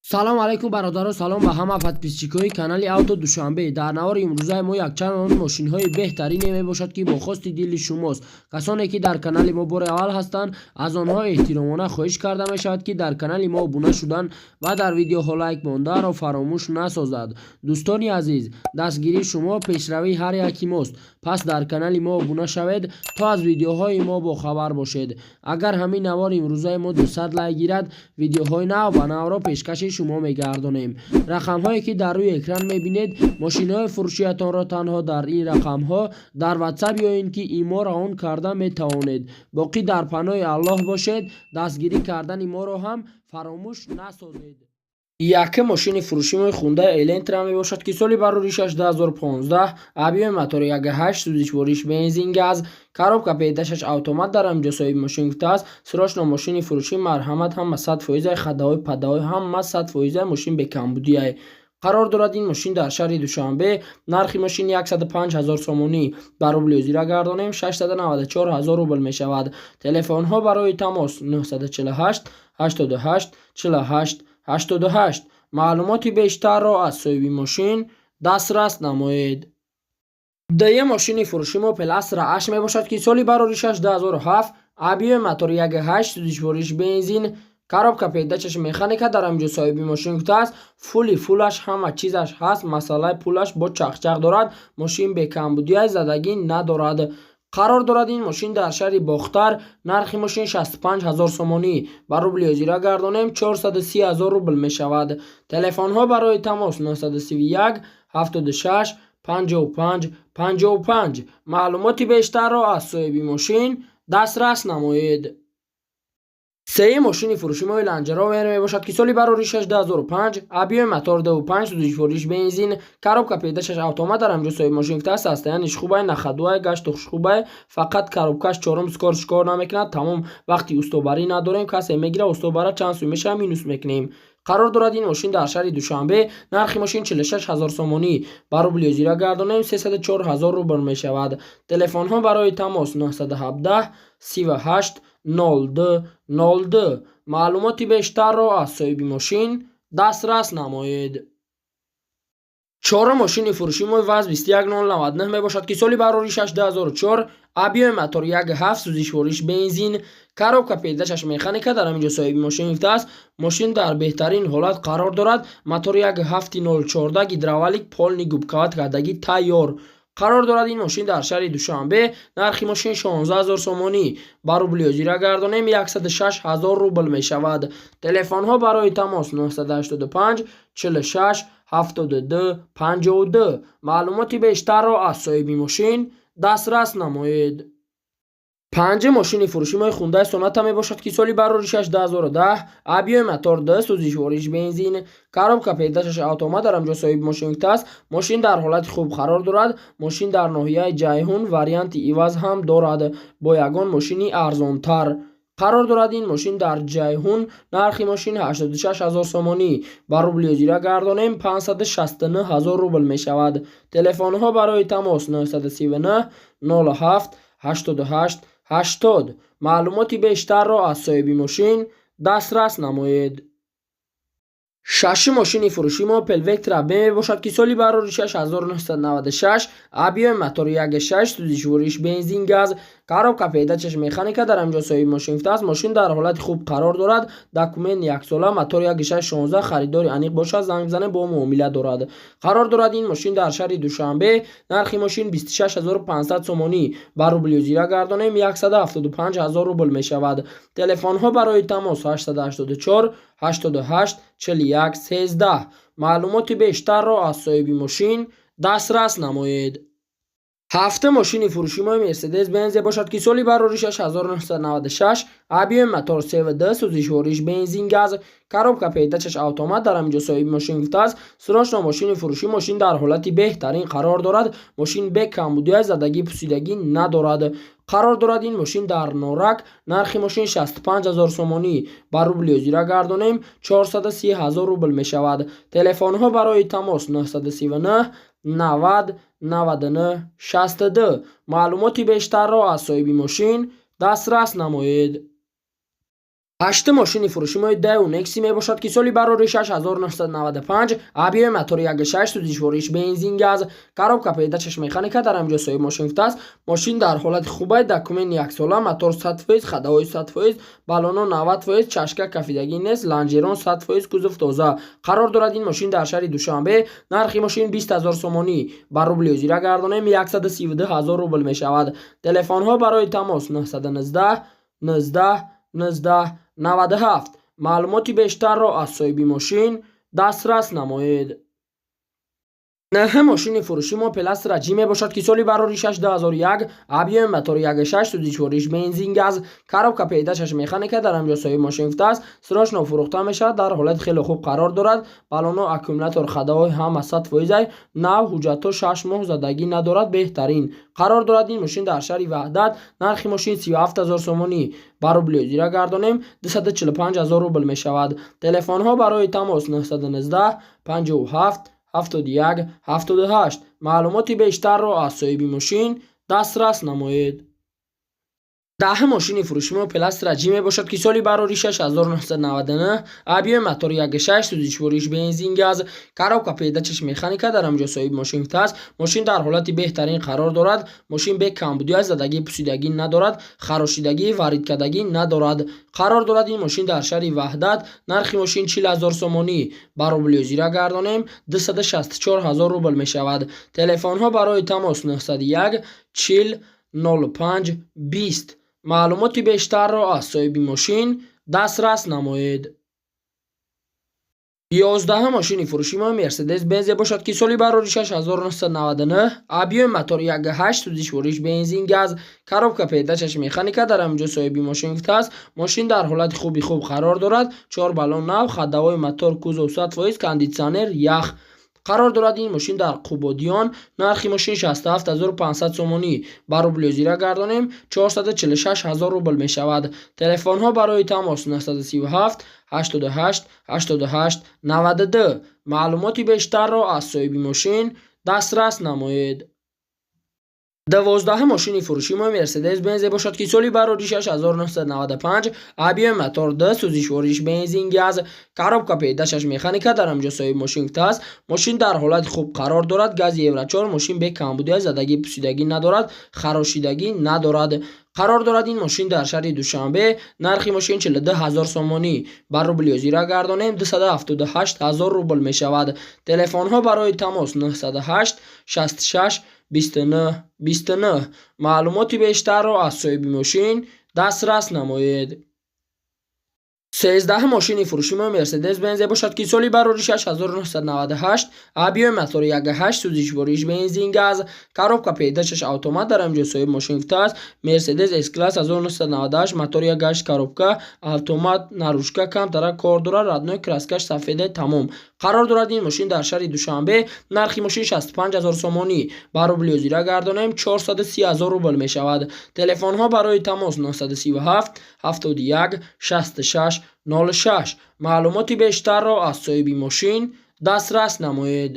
Салом алайкум, бародаро, салом ба ҳама подписчикои канали Авто Душанбе. Дар навори имрӯзаи мо якчанд он мошинҳои беҳтарине мебошад, ки бо хости дили шумост. Касоне ки дар канали мо бори аввал ҳастанд, аз онҳо эҳтиромона хоҳиш карда мешавад, ки дар канали мо обуна шудан ва дар видеоҳо лайк мондаро фаромӯш насозад. Дӯстони азиз, дастгирии шумо пешравии ҳар яки мост, пас дар канали мо обуна шавед, то аз видеоҳои мо бохабар бошед. Агар ҳамин навори имрӯзаи мо 200 лайк гирад, видеоҳои нав ба навро пешкаши шумо мегардонем. Рақамҳое ки дар рӯи экран мебинед, мошинҳои фурӯшиятонро танҳо дар ин рақамҳо дар Ватсап ё ин ки ИМО равон карда метавонед. Боқӣ дар паноҳи Аллоҳ бошед, дастгирӣ кардани моро ҳам фаромӯш насозед. Якум мошини фурӯшии Хундай Элентра мебошад, ки соли бароришаш 2015, объёми мотори 1.8, сӯзишвориш бензин, газ, коробка передачаш автомат. Дар ҳаминҷо соҳиби мошин гуфтааст: «Срочно мошини фурӯшӣ, марҳамат, ҳама 100 фоизай, ходовой, ходовой ҳама 100 фоизай, мошин бекамбудиай». Қарор дорад ин мошин дар шаҳри Душанбе. Нархи мошин 105 ҳазор сомонӣ, ба рубли ҳозира гардонем, 694 ҳазор рубл мешавад. Телефонҳо барои тамос: 948 88 48 88. Маълумоти бештарро аз соҳиби мошин дастрас намоед. Дуюм мошини фурӯши мо Опел Астра H мебошад, ки соли бароришаш 2007, объёми мотори 1.8, сӯзишвориш бензин, коробка передачаш механика. Дар ҳаминҷо соҳиби мошин гуфтааст: фули фулаш, ҳама чизаш ҳаст, масъалаи пулаш бо чақчақ дорад, мошин бекамбудиай, задагӣ надорад. Қарор дорад ин мошин дар шаҳри Бохтар. Нархи мошин 65 ҳазор сомонӣ, ба рубли ҳозира гардонем, 430 ҳазор рубл мешавад. Телефонҳо барои тамос: 931 76 55 55. Маълумоти бештарро аз соҳиби мошин дастрас намоед. Сеюм мошини фурӯши мо Лендж Ровер мебошад, ки соли бароришаш 2005, объёми мотор 2.5, сӯзишвориш бензин, коробка передачаш автомат. Дар ҳаминҷо соҳиби мошин гуфтааст: состояниеш хубай, на ходовай, гашту хубай, фақат коробкаш чорум скорость кор намекунад, тамом. Вақти устобарӣ надорем, касе мегира, устобара, чанд сум мешава, минус мекунем. Қарор дорад ин мошин дар шаҳри Душанбе. Нархи мошин 46 ҳазор сомонӣ, ба рубли ҳозира гардонем, 304 ҳазор рубл мешавад. Телефонҳо барои тамос: 917 38 02 02. Маълумоти бештарро аз соҳиби мошин дастрас намоед. Чорум мошини фурӯши мо ВАЗ 21099 мебошад, ки соли бароришаш 2004, объёми мотор 1.7, сӯзишвориш бензин, коробка передачаш механика. Дар ҳаминҷо соҳиби мошин гуфтааст: мошин дар беҳтарин ҳолат қарор дорад, мотори 1.7 014, гидравлик, полный, губкават кардагӣ тайёр. Қарор дорад ин мошин дар шаҳри Душанбе. Нархи мошин 16 ҳазор сомонӣ, ба рубли ҳозира гардонем, 106 ҳазор рубл мешавад. Телефонҳо барои тамос: 985 46 72 52. Маълумоти бештарро аз соҳиби мошин дастрас намоед. Панҷум мошини фурӯши мо Хундай Соната мебошад, ки соли бароришаш 2010, объёми мотор 2, сӯзишвориш бензин, коробка передачаш автомат. Дар ҳамҷо соҳиби мошин гуфтааст: мошин дар ҳолати хуб қарор дорад, мошин дар ноҳияи Ҷайҳун, варианти иваз ҳам дорад бо ягон мошини арзонтар. Қарор дорад ин мошин дар Ҷайҳун. Нархи мошин 86 ҳазор сомонӣ, ба рубли ҳозира гардонем, 569 ҳазор рубл мешавад. Телефонҳо барои тамос: 939 07 88 80. Маълумоти бештарро аз соҳиби мошин дастрас намоед. Шашум мошини фурӯши мо Опел Вектра Б мебошад, ки соли бароришаш 1996, объёми мотори 1.6, сӯзишвориш бензин, газ, коробка передачаш механика. Дар ҳаминҷо соҳиби мошин гуфтааст: мошин дар ҳолати хуб қарор дорад, документ яксола, мотор 1.6 16, харидори аниқ бошад, занг бизанед, бо муомила дорад. Қарор дорад ин мошин дар шаҳри Душанбе. Нархи мошин 26 500 сомонӣ, ба рубли ҳозира гардонем, 175 ҳазор рубл мешавад. Телефонҳо барои тамос: 884 88 41 13. Маълумоти бештарро аз соҳиби мошин дастрас намоед. Ҳафтум мошини фурӯши мо Мерседес Бенз бошад, ки соли бароришаш 1996, объёми мотор 3.2, сӯзишвориш бензин, газ, коробка передачаш автомат. Дар ҳаминҷо соҳиби мошин гуфтааст: «Срочно мошини фурӯшӣ, мошин дар ҳолати беҳтарин қарор дорад, мошин бекамбудиай, задагӣ, пусидагӣ надорад». Қарор дорад ин мошин дар Норак. Нархи мошин 65 ҳазор сомонӣ, ба рубли ҳозира гардонем, 430 ҳазор рубл мешавад. Телефонҳо барои тамос: 939 90 99 62. Маълумоти бештарро аз соҳиби мошин дастрас намоед. Ҳаштум мошини фурӯши мои Дэу Некси мебошад, ки соли барори 6995, объёми мотори 1.6, сӯзишвориш бензин, газ, коробка передачаш механика. Дар ҳамин ҷо соҳиби мошин гуфтааст, мошин дар ҳолати хубай, документ яксола, мотор 100%, ходовой 100%, баллоно 90%, чашка кафидагӣ нест, лонжерон 100%, кузов тоза. Қарор дорад ин мошин дар шаҳри Душанбе. Нархи мошин 20 000 сомонӣ, ба рубли ҳозира гардонем, 132 000 рубл мешавад. Телефонҳо барои тамос: 919 19 19 97. Маълумоти бештарро аз соҳиби мошин дастрас намоед. Нӯҳум мошини фурӯши мо Опел Астра Ҷи мебошад, ки соли барори 6 2001, объёми мотори 1.6, сӯзишвориш бензин, газ, коробка передачаш механика. Дар ҳамин ҷо соҳиби мошин гуфтааст, срочно фурӯхта мешавад, дар ҳолати хеле хуб қарор дорад, баллоно, аккумулятор, ходовой ҳама 100%-ай, нав, ҳуҷҷатҳо 6 моҳ задагӣ надорад, беҳтарин. Қарор дорад ин мошин дар шаҳри Ваҳдат. Нархи мошин 37 000 сомонӣ, ба рубли ҳозира гардонем, 245 000 рубл мешавад. Телефонҳо барои тамос: 919 57 71 78. Маълумоти бештарро аз соҳиби мошин дастрас намоед. Даҳум мошини фурӯши мо Опел Астра Ҷи мебошад, ки соли барори 6 1999, объёми мотори 1.6, сӯзишвориш бензин, газ, коробка передачаш механика. Дар ҳамин ҷо соҳиби мошин гуфтааст, мошин дар ҳолати беҳтарин қарор дорад, мошин бе камбудӣ аст, задагӣ, пусидагӣ надорад, харошидагӣ, варидкардагӣ надорад. Қарор дорад ин мошин дар шаҳри Ваҳдат. Нархи мошин 40 000 сомонӣ, ба рубли ҳозира гардонем, 264 000 рубл мешавад. Телефонҳо барои тамос: 901 40 05 20. Маълумоти бештарро аз соҳиби мошин дастрас намоед. 11-ум мошини фурӯши мо Мерседес Бензе бошад, ки соли барори 6 1999, объёми мотор 1.8, сӯзишвориш бензин, газ, коробка передачаш механика. Дар ҳамин ҷо соҳиби мошин гуфтааст, мошин дар ҳолати хуби хуб қарор дорад, чор баллон нав, ходовой, мотор, кузов 100%, кондитсионер, ях. Қарор дорад ин мошин дар Қубодиён. Нархи мошин 67 500 сомонӣ, ба рубли ҳозира гардонем, 446 000 рубл мешавад. Телефонҳо барои тамос: 937 88 88 92. Маълумоти бештарро аз соҳиби мошин дастрас намоед. 12-ум мошини фурӯши мо Мерседес Бензе бошад, ки соли барори 6 1995, объёми мотор 2, сӯзишвориш бензин, газ, коробка передачаш механика. Дар ҳамин ҷо соҳиби мошин гуфтааст, мошин дар ҳолати хуб қарор дорад, гази Евро 4, мошин бе камбудӣ, задагӣ, пусидагӣ надорад, харошидагӣ надорад. Қарор дорад ин мошин дар шаҳри Душанбе. Нархи мошин 42 000 сомонӣ, ба рубли ҳозира гардонем, 278 000 рубл мешавад. Телефонҳо барои тамос: 908 66 29 29. Маълумоти бештарро аз соҳиби мошин дастрас намоед. 13-ум мошини фурӯши мо Мерседес Бензе бошад, ки соли барори 6 1998, объёми мотори 1.8, сӯзишвориш бензин, газ, коробка передачаш автомат. Дар ҳамин ҷо соҳиби мошин гуфтааст, Мерседес С класс 1998, мотори 1.8, коробка автомат, наружка камтара кор дорад, родной, краскаш сафеде, тамом. Қарор дорад ин мошин дар шаҳри Душанбе. Нархи мошин 65 000 сомонӣ, ба рубли ҳозира гардонем, 430 000 рубл мешавад. Телефонҳо барои тамос: 937 71 66 06. Маълумоти бештарро аз соҳиби мошин дастрас намоед.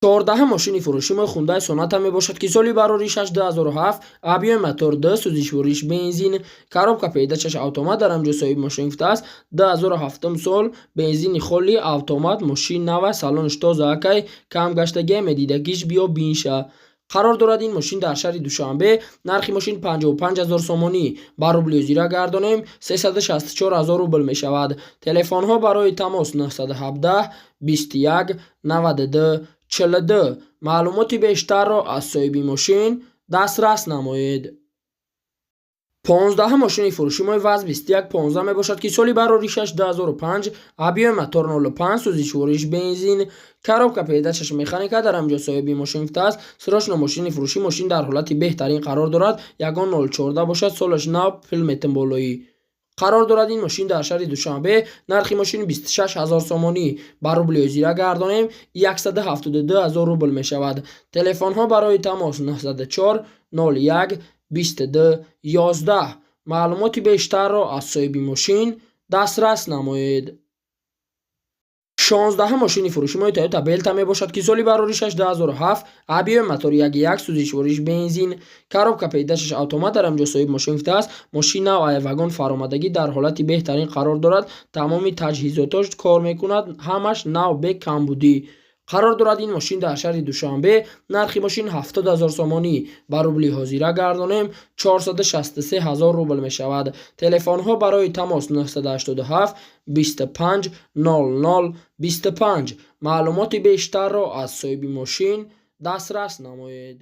14-ум мошини фурӯши мо Хундай Соната мебошад, ки соли барори 6 2007, объёми мотор 2, сӯзишвориш бензин, коробка передачаш автомат. Дар ҳамин ҷо соҳиби мошин гуфтааст, 2007 сол, бензини холи, автомат, мошин нава, салонаш тоза, акай кам гаштагия, медидагиш биё бинша. Қарор дорад ин мошин дар шаҳри Душанбе. Нархи мошин 55 000 сомонӣ, ба рубли ҳозира гардонем, 364 000 рубл мешавад. Телефонҳо барои тамос: 917 21 92 42. Маълумоти бештарро аз соҳиби мошин дастрас намоед. 15-ум мошини фурӯши мои ВАЗ 2115 мебошад, ки соли барори 6 2005, объёми мотор 05, сӯзишвориш бензин, коробка передачаш механика. Дар ҳамин ҷо соҳиби мошин гуфтааст, срочно мошини фурӯшӣ, мошин дар ҳолати беҳтарин қарор дорад, ягон 04 бошад, солаш нав, пул метем болоӣ. Қарор дорад ин мошин дар шаҳри Душанбе. Нархи мошин 26 000 сомонӣ, ба рубли ҳозира гардонем, 172 000 рубл мешавад. Телефонҳо барои тамос: 904 01 22 11. Маълумоти бештарро аз соҳиби мошин дастрас намоед. 16-ҳам мошини фурӯши мои Toyota Белта мебошад, ки соли бароришаш 2007, объём мотори 1,1, сӯзишвориш бензин, коробка передачаш автомат. Дар ҳамҷо соҳиби мошин гуфтааст, мошин нав ай вагон фаромадагӣ, дар ҳолати беҳтарин қарор дорад, тамоми таҷҳизотош кор мекунад, ҳамаш нав, бе камбудӣ. Қарор дорад ин мошин дар шаҳри Душанбе. Нархи мошин 70 0 сомонӣ, ба рубли ҳозира гардонем, 463 ҳазор рубл мешавад. Телефонҳо барои тамос 987 25 00 25. Маълумоти бештарро аз соҳиби мошин дастрас намоед.